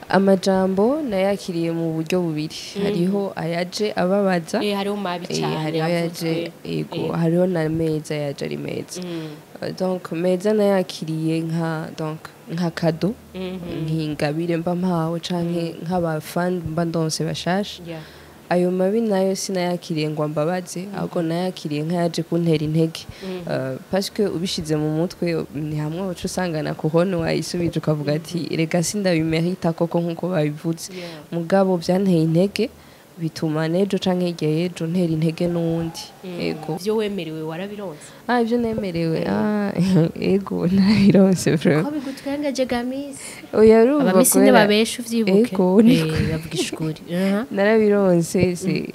Amajambo nayakiriye mu buryo bubiri: hariho ayaje ababaza, hariho mabi cyane hariho ayaje yavuzwe. Ego, hariho na meza yaje ari meza. Donc meza nayakiriye nka, donc nka cadeau, nk'ingabire mba mpawe canke nk'abafan mba ndonse bashasha. Ayo mabi nayo sinayakiriye ngo ambabaze, ahubwo nayakiriye nk'ayaje kuntera intege, parce que ubishize mu mutwe ni hamwe uca usangana kuhone wayisubije ukavuga ati: "Rega sindabimerita koko nk'uko babivuze." Mugabo byanteye intege, bituma n'ejo canke hirya y'ejo ntera intege n'uwundi, ego. Ivyo wemerewe warabironse? Ah, ibyo nemerewe, ah, ego, nabironse vraiment. Ko bigutwengeje ga Miss? Oya, urumva, Abamisi kubera ntibabesha, uvyibuke. Ego, niko. Bavugisha ukuri. Narabironse, se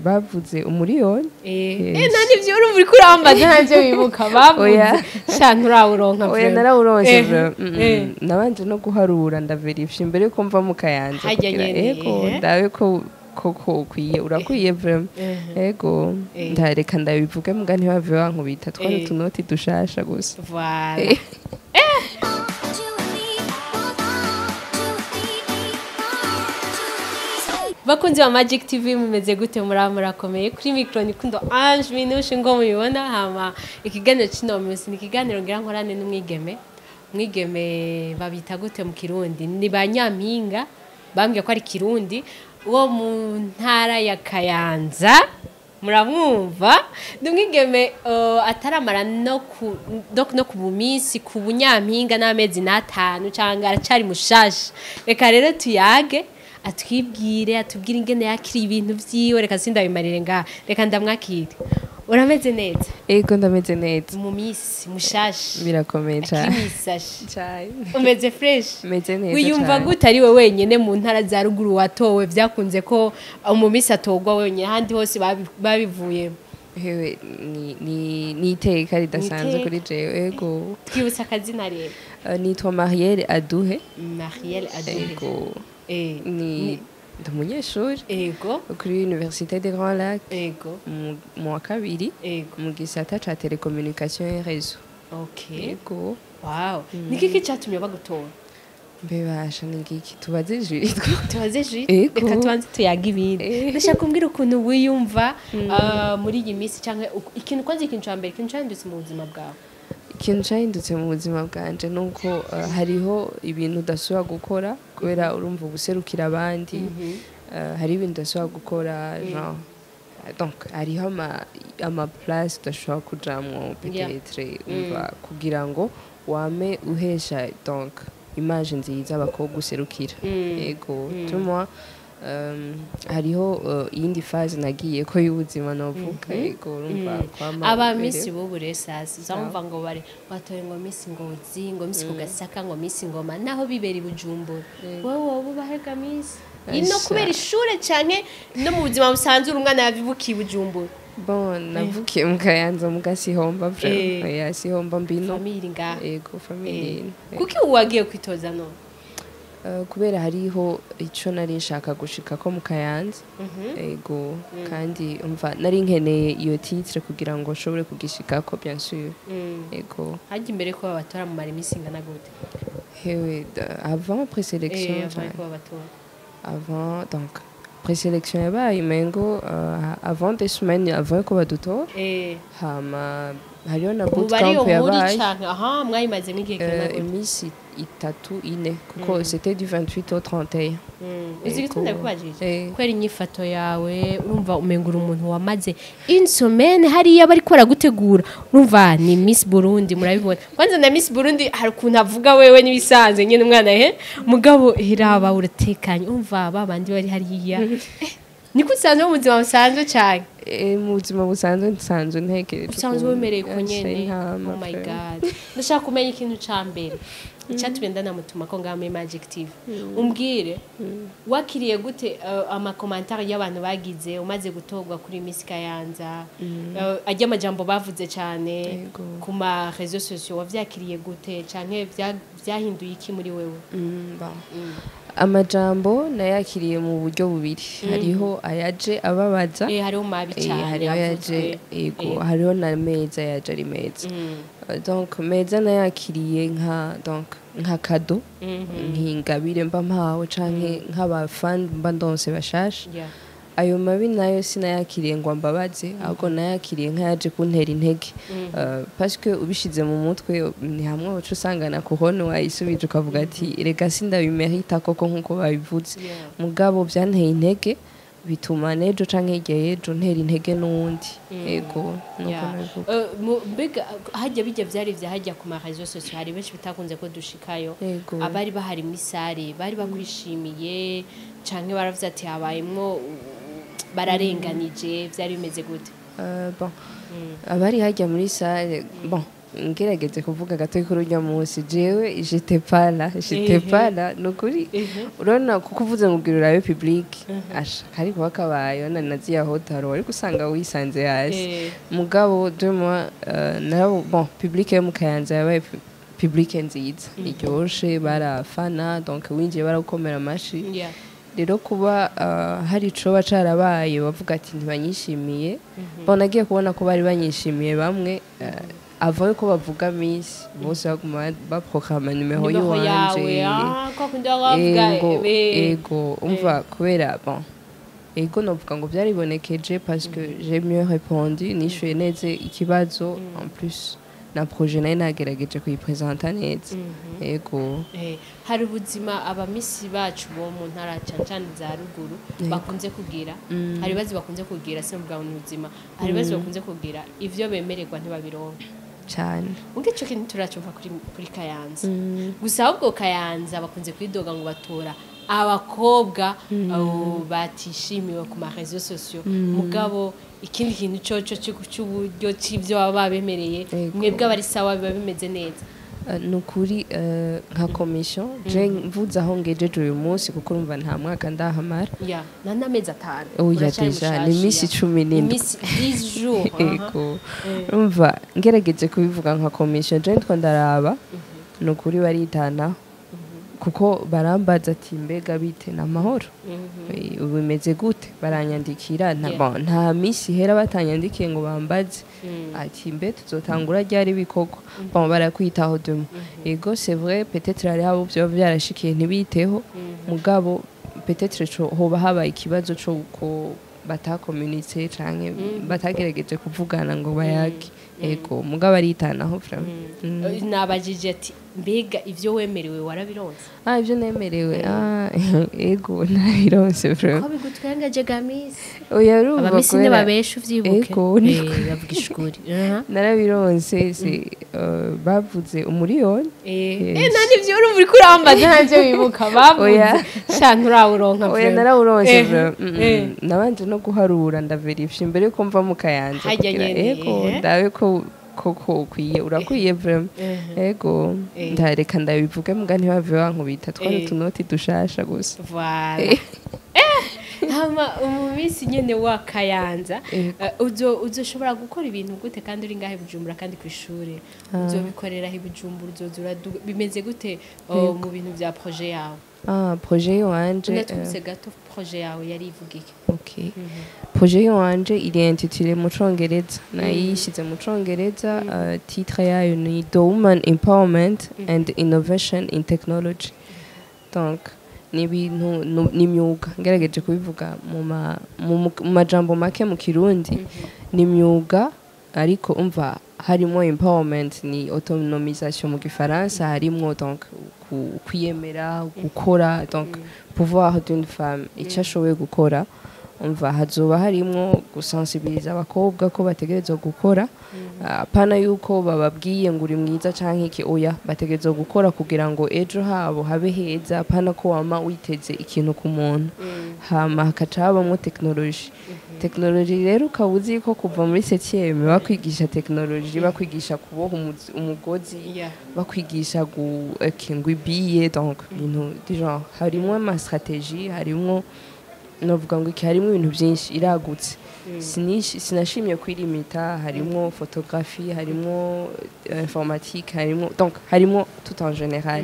bavuze 1 miliyoni. Yes. Nani ivyo urumva uriko urambaza ntavyo wibuka bavuze? Oya. Sha, nturawuronka Oya. vraiment. Narawuronse vraiment. Nabanje no guharura, ndaverifya imbere yuko mva mu Kayanza Harya kugira nyene, ego, ndabe ko koko ukwiye, urakwiye vraiment. Ego. Ndareka ndabivuge muga ntibave bankubita, twari utunoti dushasha gusa. Voilà. Bakunzi ba Magic TV, mumeze gute? Muraba murakomeye? Kuri micro ni Kundo Ange Minushe ngo mubibona. Hama ikiganiro kino munsi ni ikiganiro ngira nkorane n'umwigeme. Umwigeme babita gute mu Kirundi? Ni ba nyampinga, bambwiye ko ari Kirundi, wo mu ntara ya Kayanza. Muramwumva, ni umwigeme ataramara no ku minsi ku bunyampinga n'amezi n'atanu cyangwa aracari mushasha. Reka rero tuyage, atwibwire, atubwire ingene yakiriye ibintu vyiwe. Reka sindabimarire ngaha, reka ndamwakire. Urameze neza? Ego, ndameze neza. Mu minsi mushasha. Birakomeye cyane. Akimisashe. Cyane. Umeze fresh? Meze neza Wiyumva cane. gute ari we wenyine mu ntara za ruguru watowe? Vyakunze ko mu minsi atorwa wenyine, ahandi hose babivuyemo. Hewe, ni iteka ridasanzwe Iteka. kuri jewe, ego. Twibutse akazina rero. Nitwa Marielle Aduhe. Marielle Aduhe. Ego. Ni ndi umunyeshuri kuri Université des Grands Lacs mu wa kabiri mu gisata ca télécommunication et réseau. Ego. Wow, niki ki cyatumye bagutora? Mbebasha ni ngiki, tubaze jury. Tubaze jury. Ego. Reka tubanze tuyaga ibindi. Ndashaka kumbwira ukuntu wiyumva muri iyi minsi, cyangwa ikintu kwanza, ikintu cya mbere, ikintu cyahindutse mu buzima bwawe. Ikintu cyahindutse mu buzima bwanje ni uko hariho ibintu udasubira gukora, kubera urumva ubuserukira abandi. Hari ibintu udasubira gukora, genre donc hariho ama place udashobora kujamwo peut-être, umva, kugira ngo wame uhesha donc image nziza abakobwa userukira. Ego, tuma hariho iyindi phase nagiye ko y'ubuzima novuga, ego, urumva kwama Aba uberewe. Miss bubu rero sasa uzamva ngo bari batoye ngo Miss Ngozi, ngo Miss Kugasaka, ngo Miss Ngoma, naho bibera i Bujumbura. Wowe wowe ubahega Miss ino Asha. kubera ishure canke no mu buzima busanzwe uri umwana yabibukiye i Bujumbura? Bon, navukiye mu Kayanza, muga sihomba vraiment. Oya, sihomba mbino. Famille iri ngaha? Ego, famille ino. Kuki ubu wagiye kwitoza none? Kubera hariho ico nari nshaka gushika ko mu Kayanza, ego, kandi umva nari nkeneye iyo titre kugira ngo nshobore kugishikako, bien sûr, ego. Hajya imbere ko babatora mumara iminsi ingana gute? Hewe, avant présélection Avant cane. ko babatora. Avant, donc présélection yabaye umengo avant 2 semaines avant ko badutora. Hama hariho na Mubari bootcamp yo muri yabaye. Canke aha mwayimazemo igihe kingana gute? Iminsi 3, 4, kuko c'était du 28 au 31. Uzi igituma ndabikubajije? Kubera inyifato yawe, urumva umenga uri umuntu wamaze une semaine hariya bariko baragutegura. Urumva ni Miss Burundi, murabibona. Kwanza na Miss Burundi hari ukuntu avuga wewe n'ibisanzwe nyene umwana he, mugabo hiraba uratekanye, urumva ba bandi bari hariya. Niko usanzwe mu buzima busanzwe cyane? Mu buzima busanzwe nsanzwe ntekereje Usanzwe ukuntu wemereye ko nyene. Intama Oh my pe. God, ndashaka kumenya ikintu ca mbere icyatumye ndanamutuma ko ngaha muri Magic TV. Umbwire wakiriye gute ama commentaires y'abantu bagize umaze gutorwa kuri Miss Kayanza, ajya amajambo bavuze cyane ku ma réseaux sociaux, wavyakiriye gute canke vyahinduye iki muri wewe? Bon. Amajambo nayakiriye mu buryo bubiri: hariho ayaje ababaza, Hariho mabi cyane hariho ayaje yavuzwe. Ego, hariho na meza yaje ari meza. Donc meza nayakiriye nka, donc, nka cadeau, nk'ingabire mba mpawe canke nk'abafan mba ndonse bashasha. Ayo mabi nayo sinayakiriye ngo ambabaze, ahubwo nayakiriye nk'ayaje kuntera intege. Parce que ubishize mu mutwe ni hamwe uca usangana kuhona wayisubije ukavuga ati: "Rega sindabimerita koko nk'uko babivuze." Mugabo byanteye intege, bituma n'ejo canke hirya y'ejo ntera intege n'uwundi. Ego, nuko nabivuga. Mbega hajya bijya vyari vya hajya ku ma réseaux sociaux, hari benshi bitakunze ko dushikayo. Abari bahari muri salle bari bakwishimiye canke baravuze ati habayemwo bararenganije? Vyari bimeze gute? Bon, abari hajya muri salle, bon, ngerageze kuvuga gato kuri urya munsi, jewe j'étais pas là, j'étais pas là, nukuri. Urabona, kuko uvuze ngo ubwira urabe public asha kari kuba kabaye na naziya hotaro ariko usanga wisanze hasi. Mugabo de moi, narabo, bon, public yo mu Kayanza yabaye public nziza iryoshe, barafana, donc winjiye baragukomera amashi. Rero kuba hari icoba carabaye bavuga ati ntibanyishimiye, bon, nagiye kubona ko bari banyishimiye bamwe avant yuko bavuga miss, bose baguma baprograma nimero nimero yiwanje. Yawe, kwa kundi baba bavuga. Ego. Ego, umva, kubera, bon, ego, novuga ngo byaribonekeje parce que j'ai mieux répondu, nishuye neza ikibazo, en plus na projet nayo nagerageje kuyipresenta neza. Ego. Hari ubuzima abamisi bacu bo mu ntara cane cane za ruguru bakunze kugira, hari ibibazo bakunze kugira, simvuga ngo ni ubuzima, hari ibibazo bakunze kugira, ivyo bemererwa ntibabironka. Cyane. Ubwo ico kintu turacumva kuri Kayanza gusa, ahubwo Kayanza bakunze kwidoga ngo batora abakobwa abo batishimiwe ku ma réseaux sociaux, mugabo ikindi kintu coco c'uburyo c'ivyo baba babemereye, mwebwe abari sawa, biba bimeze neza. Ni ukuri, nka commission, je mvuze aho ngejeje uyu munsi, kuko urumva nta mwaka ndahamara. Ya, nta n'amezi 5. Oya. Uracari Déjà mushasha, ni iminsi ya. 17. Iminsi 10 jours, aha. Ego, urumva ngerageje kubivuga nka commission, je nitwo ndaraba, ni ukuri baritanaho, kuko barambaza ati: "Mbega bite, ni amahoro? Ubu bimeze gute?" Baranyandikira nta, bon, nta minsi ihera batanyandikiye ngo bambaze ati: "Mbe tuzotangura ryari ibikorwa?" Bon, barakwitaho demo. Ego, c'est vrai, peut-être hariho abo vyoba vyarashikiye ntibiteho, mugabo peut-être hoba habaye ikibazo co ko batakomunitse canke batagerageje kuvugana ngo bayage. Ego, mugabo aritanaho vraiment. Nabajije ati: "Mbega ivyo wemerewe warabironse?" Ah, ivyo nemerewe, ah, ego, nabironse vraiment. Ko bigutwengaje ga misi? Oya, urumva, Abamisi kubera ntibabesha, uvyibuke. Ego, Bavugisha ukuri. Aha. Narabironse, bavuze 1 miliyoni. Yes. Nta nivyo, urumva uriko urambaza ntavyo wibuka bavuze. Oya. Sha, nturawuronka Oya. vraiment. Narawuronse vraiment. Nabanje no guharura, ndaverifye imbere yuko mva mu Kayanza Harya kugira nyene, ego, ndabe ko koko ukwiye, urakwiye vraiment. Ego. Ndareka ndabivuge muga ntibave bankubita, twari utunoti dushasha gusa. Voilà. Hama mu minsi nyene wa Kayanza, uzoshobora gukora ibintu gute kandi uri ngahe Bujumbura kandi ku ishure? Uzobikorera he Bujumbura? Uzoza bimeze gute, oh, mu bintu vya projet yawe? Ah, projet wanje, Unatwibutse gato projet yawe yari ivuga iki? Okay. Projet yanje iri intitulé mu congereza, nayishize mu congereza, titre yayo ni The Woman Empowerment and Innovation in Technology. Donc ni ibintu ni imyuga, ngerageje kubivuga mu majambo make mu Kirundi, ni imyuga, ariko umva harimo empowerment, ni autonomisation mu gifaransa, harimwo donc kwiyemera, gukora, donc pouvoir d'une femme, icyo ashoboye gukora. Umva, hazoba harimwo gusensibiliza abakobwa ko bategerezwa gukora, apana yuko bababwiye ngo uri mwiza canke iki, oya, bategerezwa gukora kugira ngo ejo habo habe heza, apana ko wama witeze ikintu ku muntu. Hama hakaca habamwo technologie. Technologie rero ukaba uzi ko kuva muri septième bakwigisha technologie, bakwigisha kuboha umugozi, bakwigisha ngo ibiye, donc ibintu du genre, harimwo ama stratégie, harimwo, novuga ngo iki, harimwo ibintu byinshi, iragutse. Sinashimye kwirimita, harimwo photographie, harimwo informatique, harimwo, donc harimwo tout en général.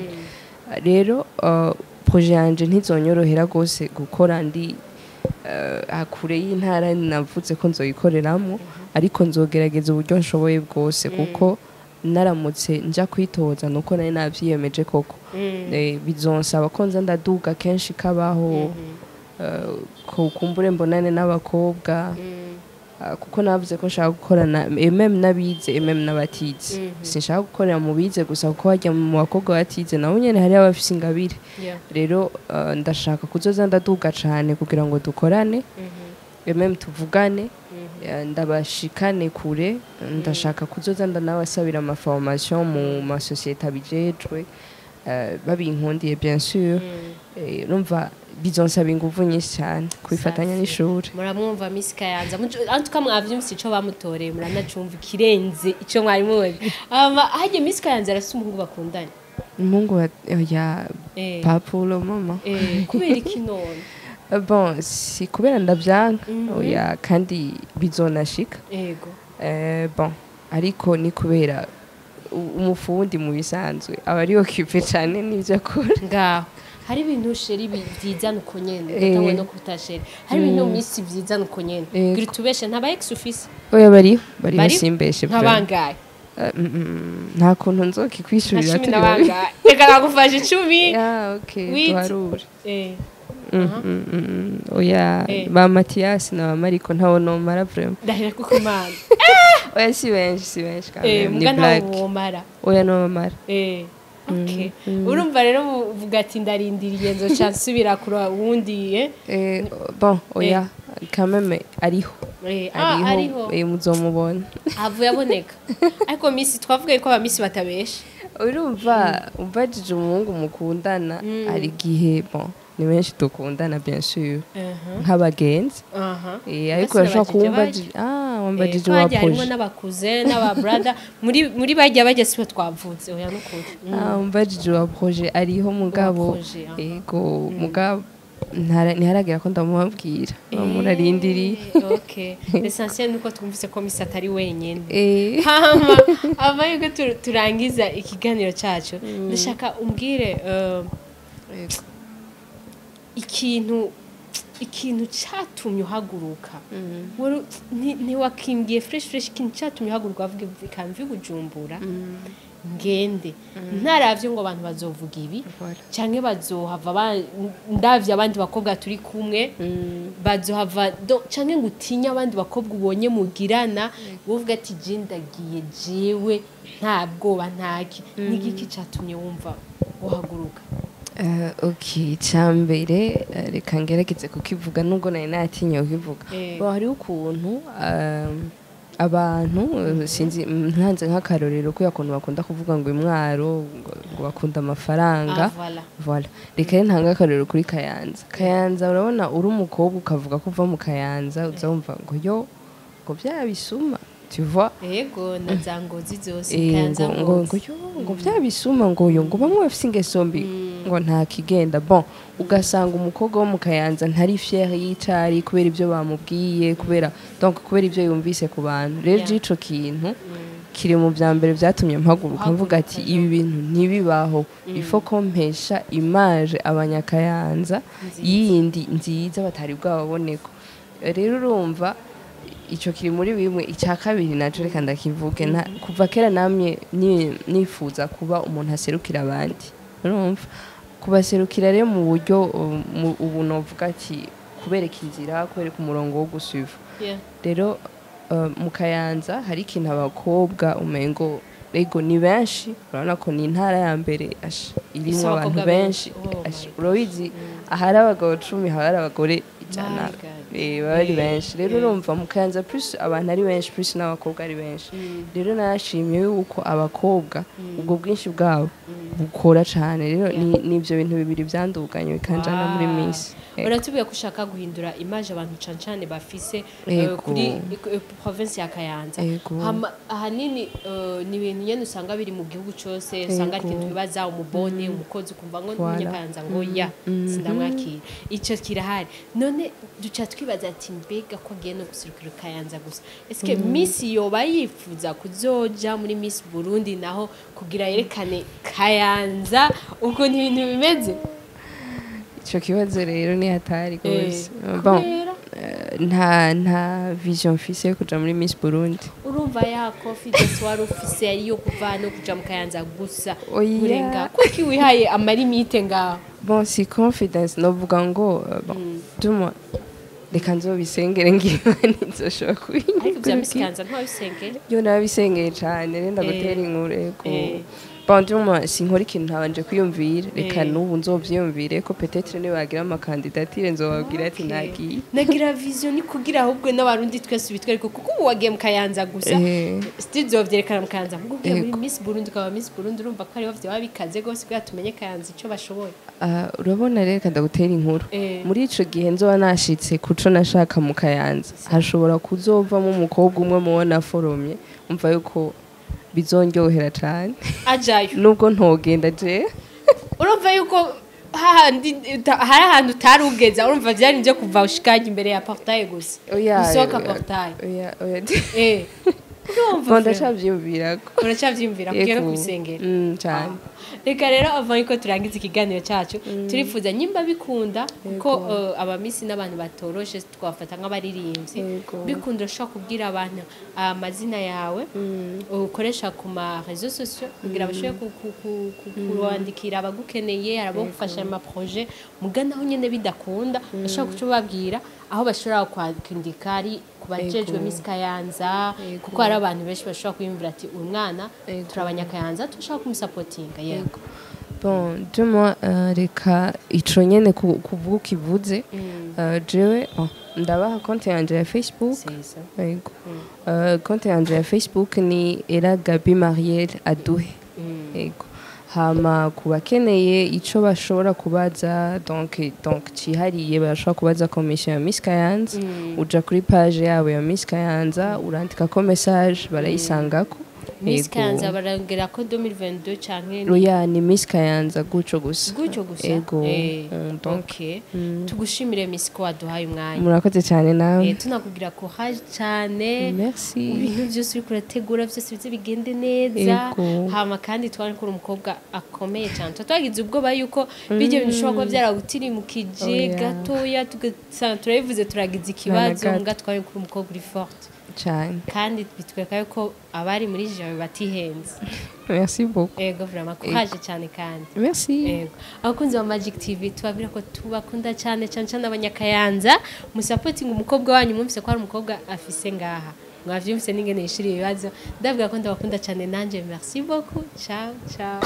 Rero projet yanje ntizonyorohera rwose gukora ndi kure y'intara navuze ko nzoyikoreramo, ariko nzogerageza uburyo nshoboye bwose, kuko Naramutse nja kwitoza nuko nari navyiyemeje koko. Bizonsaba ko nza ndaduga kenshi kabaho, ko kumbure mbonane n'abakobwa. Kuko navuze ko nshaka gukorana même n'abize, même n'abatize. Sinshaka gukorera mu bize gusa, kuko hajya mu bakobwa batize nabo nyene hari abafise ingabire. Rero ndashaka kuzoza ndaduga cane kugira ngo dukorane, même tuvugane, ndabashikane kure. Ndashaka kuzoza ndanabasabira amaformation mu masosiyete abijejwe, babinkundiye bien sûr. Urumva bizonsaba inguvu nyinshi cyane kubifatanya Safi. n'ishuri. Muramwumva Miss Kayanza. Antuka mwavyumvise ico bamutoreye, muranacumva ikirenze ico mwari muzi. Ama harya Miss Kayanza arafise umuhungu bakundanye? Umuhungu ya papulo mama. Kubera iki none? Bon, si kubera ndavyanka, oya, kandi bizonashika. Bon, ariko ni kubera umufundi mu bisanzwe aba ari occupé cyane n'ivyo akora. Ngaho hari ibintu, chérie, vyizana uko nyene. Udatangwe no kuta, chérie, hari ibintu mu misi vyizana uko nyene. Gira utubeshe, ntaba ex ufise? Oya, bariho, bariho. Bariho? Simbeshe. Nka bangahe? Nta kuntu Nka nzokikwishurira 10 turi na babiri. bangahe? Reka nagufashe 10. Ya, okay. Wait. Duharure. Oya. Ba Matiyasi na ba Mariko ntawo nomara vraiment. Ndahira kuko Imana. Oya, si benshi, si benshi quand même, ni Muga ntawo blague. womara. Oya, nomara. Okay. Urumva rero uvuga ati ndarindiriye, nzoca nsubira kuri wundi? Bon, oya, quand même ariho. Ah, ariho. Muzomubona. Avuye aboneka, ariko Miss twavuga ko abamisi batabesha. Urumva umbajije umuhungu mukundana, hari igihe, bon, ni benshi dukundana bien sûr, nk'abagenzi. Ariko urashobora kuwumbajije, ah, wambajije Ko uwa hajya harimo projet. n'abakuze n'ababrada muri bajya sibo twavutse, oya, nukuri. Ah, umbajije uwa projet, ariho mugabo. Projet, aha. Ego, mugabo ntiharagera ko ndamubabwira, murarindiriye. Okay, l'essentiel nuko twumvise ko Miss atari wenyine. Hama ava yuko turangiza ikiganiro cyacu, ndashaka umbwire ikintu cyatumye uhaguruka. Ntiwakimbwiye fresh fresh ikintu cyatumye uhaguruka wavuga ikamvi Bujumbura ngende, ntaravye ngo abantu bazovuga ibi Voilà. canke bazohava ndavye abandi bakobwa turi kumwe bazohava canke ngo utinye abandi bakobwa ubonye mugirana, wovuga ati je ndagiye jewe nta bwoba ntaki. Ni igiki catumye wumva uhaguruka? Ok, icyambere, reka ngerageze kukivuga nubwo nari natinye kukivuga. Bon, hariho ukuntu abantu, sinzi, ntanze nk'akarorero kubera ukuntu bakunda kuvuga ngo imwaro ngo bakunda amafaranga. Ah, voilà. Voilà. Reka rero ntange akarorero kuri Kayanza. Kayanza, urabona uri umukobwa ukavuga ko uva mu Kayanza, uza wumva ngo yo, ngo bya bisuma, tu vois? Yego, na za Ngozi zose. Kayanza, ngo ngo Ngozi. Ngo yo, ngo bya bisuma, ngo yo, ngo bamwe bafise ingeso mbi, ngo nta kigenda. Bon, ugasanga umukobwa wo mu Kayanza ntari fier y'icari kubera ibyo bamubwiye, kubera, donc, kubera ibyo yumvise ku bantu. Rero ico kintu kiri mu vya mbere vyatumye mpaguruka mvuga ati ibi bintu ntibibaho, ifo ko mpesha image abanyakayanza yindi nziza batari bwababoneko. Rero urumva ico kiri muri bimwe. Icya kabiri naco reka ndakivuge. Kuva kera namye nifuza kuba umuntu aserukira abandi. Urumva kubaserukira rero mu buryo ubu novuga ati kubereka inzira, kubereka umurongo wo gusuiva. Rero mu Kayanza hari ikintu abakobwa umengo, ego, ni benshi, urabona ko ni intara ya mbere irimwo Ifise abantu abakobwa benshi. benshi. Oh Ash, my. urabizi ahari abagabo 10 haba hari abagore 100. My God. Baba ari benshi. Rero urumva mu Kayanza plus abantu ari benshi, plus n'abakobwa ari benshi. Rero nashimye yuko abakobwa ubwo bwinshi bwabo bukora cane. Rero ni ivyo bintu bibiri vyanduganye bikanjana muri Miss. Uratubwiye ko ushaka guhindura image abantu cane cane bafise kuri province ya Kayanza. Hama ahanini ni ibintu nyene usanga biri mu gihugu cose, usanga ari ikintu bibaza umubone umukozi ukumva ngo Umunyakayanza ngo ya sindamwakira. Ico kirahari. None duca twibaza ati mbega ko agiye no guserukira Kayanza gusa, eske Miss yoba yifuza kuzoja muri Miss Burundi naho kugira yerekane Kayanza ukuntu ibintu bimeze? Ico kibazo rero ni hatari gose. Bon. Kubera? Nta vision mfise yo kuja muri Miss Burundi. Urumva ya confidence wari ufise yari yo kuva no kuja mu Kayanza gusa? Oya. Kurenga kuki wihaye ama limites ngaho? Bon, si confidence novuga ngo bon, du moins reka nzobisengere, ngira ntizoshobora Ariko vya Miss kubinyigurukira. Kayanza ntiwabisengere? Yo, nabisengeye cane, renda gutera inkuru, ego. Bon, du moins sinkora ikintu ntabanje kwiyumvira. Reka n'ubu nzovyiyumvire ko peut-être nibagira ama candidatures nzobabwira ati nagiye. Nagira vision ni kugira ahubwo n'abarundi twese bitwereke, kuko ubu wagiye mu Kayanza gusa, still vyerekana mu Kayanza, kuko ugiye muri Miss Burundi ukaba Miss Burundi, urumva ko ariho vyoba bikaze gose kugira tumenye Kayanza ico bashoboye. Ah, urabona rero, reka ndagutera inkuru. Muri ico gihe nzoba nashitse kuco nashaka mu Kayanza, hashobora kuzovamo umukobwa umwe mubona foromye, umva yuko bizondyohera cane. Ajayo. Nubwo ntogenda je. Urumva yuko hahandi hari ahantu utari ugeza, urumva vyari nje kuva ushikanye imbere ya portail gusa. Oya. Usohoka Oya, portail. Oya, oya. Urumva Bon, ndacavyiyumvirako. Uracavyiyumvira kugira no kubisengera? Cane. Reka rero avant yuko turangiza ikiganiro cyacu, turifuza nyimba bikunda, kuko aba miss n'abantu batoroshe, twafata nk'abaririmbyi. Bikunda ushobora kubwira abantu amazina yawe ukoresha ku ma réseaux sociaux kugira bashobore kuwandikira abagukeneye, abagufasha ama projets. Mugana aho nyene bidakunda, bashobora kuca babwira aho bashobora kwandika ari ku bajejwe Miss Kayanza, kuko hari abantu benshi bashobora kwiyumvira ati uyu mwana turi abanyakayanza, turashaka kumusapotinga, yego. Bon, du moins reka ico nyene kuvuga ukivuze. Jewe bon, ndabaha konti yanje ya Facebook. C'est ça. Yego. Konti yanje ya Facebook ni Era Gabi Mariel Aduhe. Yego. Hama ku bakeneye ico bashobora kubaza, donc cihariye, barashobora kubaza commission ya Miss Kayanza. Uja kuri page yabo ya Miss Kayanza, urandikako message, barayisangako. Miss Yego. Kayanza barongera ko 2022 canke? Oya, ni Miss Kayanza guco gusa. Gutyo gusa. Ego. Donc Okay, tugushimire Miss ko waduhaye umwanya. Murakoze cyane nawe. Tunakubwira courage cyane. Merci. Ibintu byose uriko urategura byose bize bigende neza. Ego. Hama kandi twari kuri umukobwa akomeye cyane, tuba twagize ubwoba yuko bijya bintu bishobora kuba byaragutirimukije Oya. gatoya, tugasanga turabivuze, turagize ikibazo. Gato. Mbwa twari kuri umukobwa uri forte. Cyane. Kandi bitwereka yuko abari muri jawe batihenze. Merci beaucoup. Ego, vraiment courage cyane kandi. Merci. Yego. Abakunzi ba Magic TV, tubabwira ko tubakunda cyane cyane cyane. Abanyakayanza, musapotinga umukobwa wanyu. Mwumvise ko hari umukobwa afise ngaha, mwavyumvise n'ingene yishiriye ibibazo. Ndabwira ko ndabakunda cyane nanje. Merci beaucoup, ciao ciao.